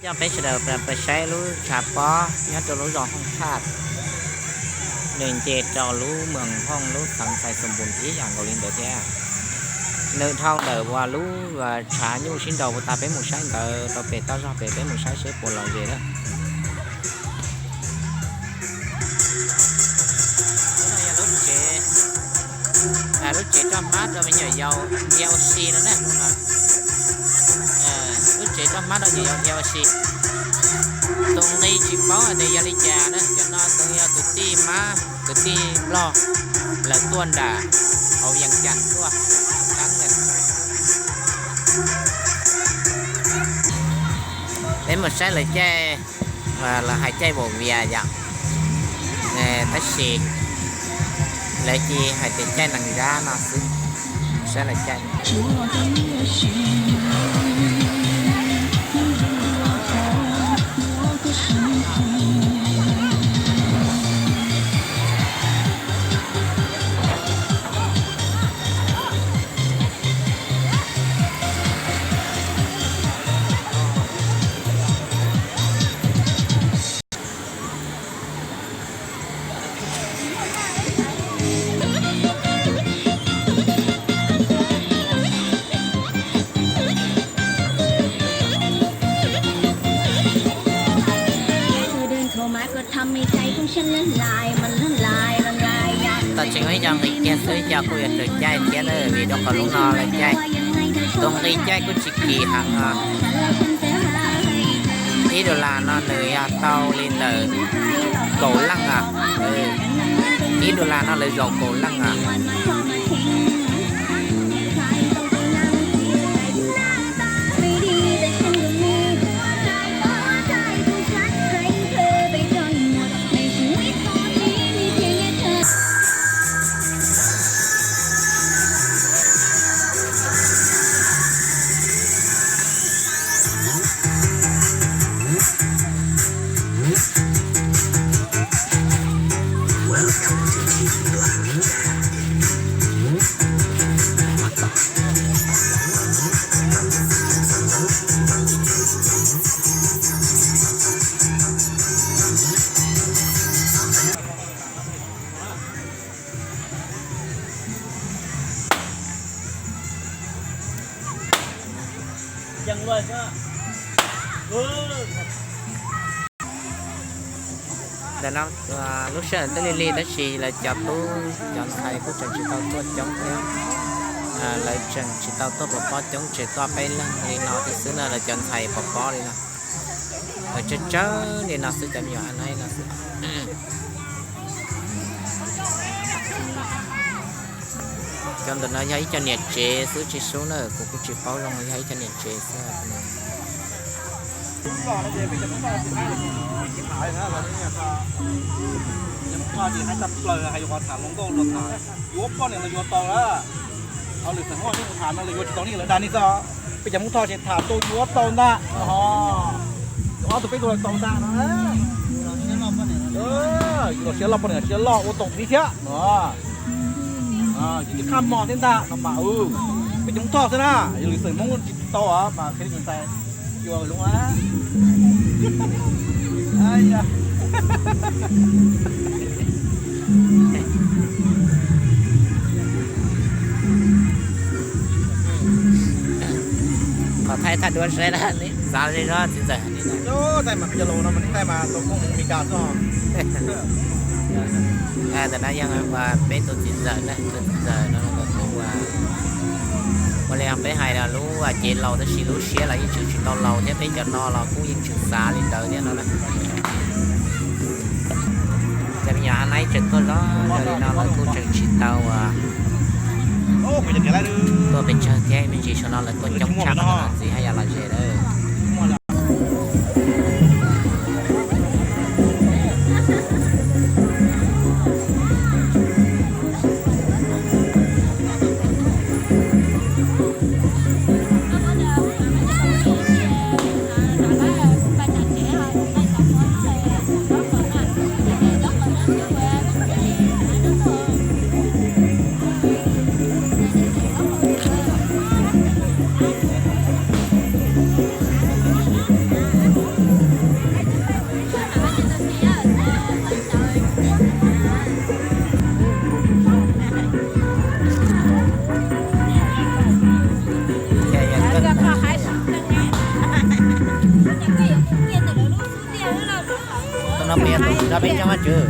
Coj peb sawv daws pais saib lub tshav pob nyob rau lub zos Hooj Thaj, nws nce rau lub moos Hooj lub xeev Xais Xoos Npoos ib yam nkaus li ntawd thiab. Nws dhau ntawm uas lub tshav nyuj sib nraus puas tas, peb mus saib ntawd rau pem toj zog pem, peb mus saib seb puas los ze lawm. Lub tsev, lub tsev roj hmab rau me nyuam yaus dhia ua si no na. Lub tsev roj hmab rau me nyuam yaus dhia ua si. Tus nqi tsis paub hais tias yog li cas na, cov no tus yog kwv tij hmab kwv tij nplog, lawv tuaj nram hauv Yees Cas tuaj. Peb mus saib lawv caij, lawv hais caij Vauv Vias yom, tab sis lawv cia hais tias caij Nees Zab no xwb. Saib lawv caij. Tam sim no ib co nqis kiag xwb, ib co kuj yuav raws caij thiab na, vim rau qhov lub no lawv caij, tus nqi caij kuj tsis kim heev os. Ib dollar no nws yog tau li ntawm kaum leej os. Ib dollar no lawv zaum kaum leej os. Ntawm no lub sij hawm twb lig lig tab sis lawv cov tub cov ntxhais kuj tseem tsis tau tuaj coob thiab. Lawv tseem tsis tau tuaj pov pob coob, tseem tuaj peb leeg li no thiab xwb na, lawv cov ntxhais pov pob li no. Lawv tsawg tsawg li no xwb, cov me nyuam a naib no xwb. Cov ntawm no yog ib co niam tsev xwb, tsis sub na, kuv kuj tsis paub zoo, yog ib co niam tsev xwb. Yuav poj niam los yuav tau lawm, ho lwm xeem Hmoob nej mus tham no lawv yuav tsis tau nej lawv dag nej xwb. Peb cov Hmoob Thoj ces tham tau yuav tau ntag ho. Ob tug peb tug los tau ntag no. Yus los siab loj poj niam siab loj ua tau tus tib thiab no. Yus tsis qab hmo thiab ntag no mas. Peb cov Hmoob Thoj xwb na, yog lwm xeem Hmoob tsis tau mas qhia li ntxhais cua zoo. Qhov thaij thaj duab saib na, xav zej zog txiv ntxawm li no. Thaij mas peb cov laus no mas thaij mas tau koob hmoov Amelikas xwb. Ntawm no yog peb tus txiv ntxawm na, tus txiv ntxawm no nkawd kuj ua li peb hais los lub cev laus tab sis lub siab los yeej tseem tsis tau laus thiab, peb cov no los kuj yeej tseem xav li ntawd thiab no na. Cov me nyuam a naib tseem tuaj zog li no lawv kuj tseem tsis tau tuaj pes tsawg thiab, me ntsis saum no lawv tuaj coob tshaj qhov no ntxiv haj yam los ze lawm. Tus no peb yog tus nrog peb nyob mas tswv.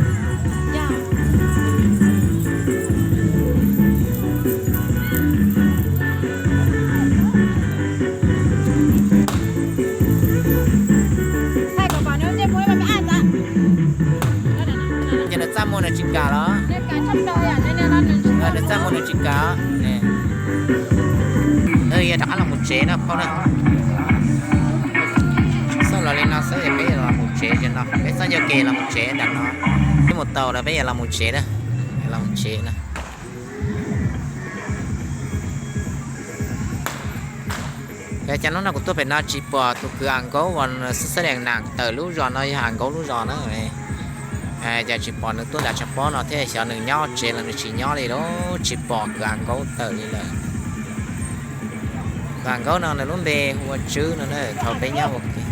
Ces nws txaj muag nws tsis kam los? Nws txaj muag nws tsis kam. Yog rov qab los mus tsev na phauj na. Xauj los li no xwb es peb yuav los mus tsev no, peb xauj ncauj ke los mus tsev ntawm no. Peb mus tau lawm peb yuav los mus tsev na, los mus tsev na. Cas hnub no kuv tuaj pem no tsis pom tus kwv As Nkaub uas xab xab dees nam tawm lub zos no yog As Nkaub lub zos na. Cas tsis pom nws tuaj nram tshav pob no thiab, xyov nws nyob tsev los nws tsis nyob li lauj, tsis pom kwv As Nkaub tawm li lawm. Kwv As Nkaub no nws lub npe hu ua Tswb no na, thaum peb nyob ua ke.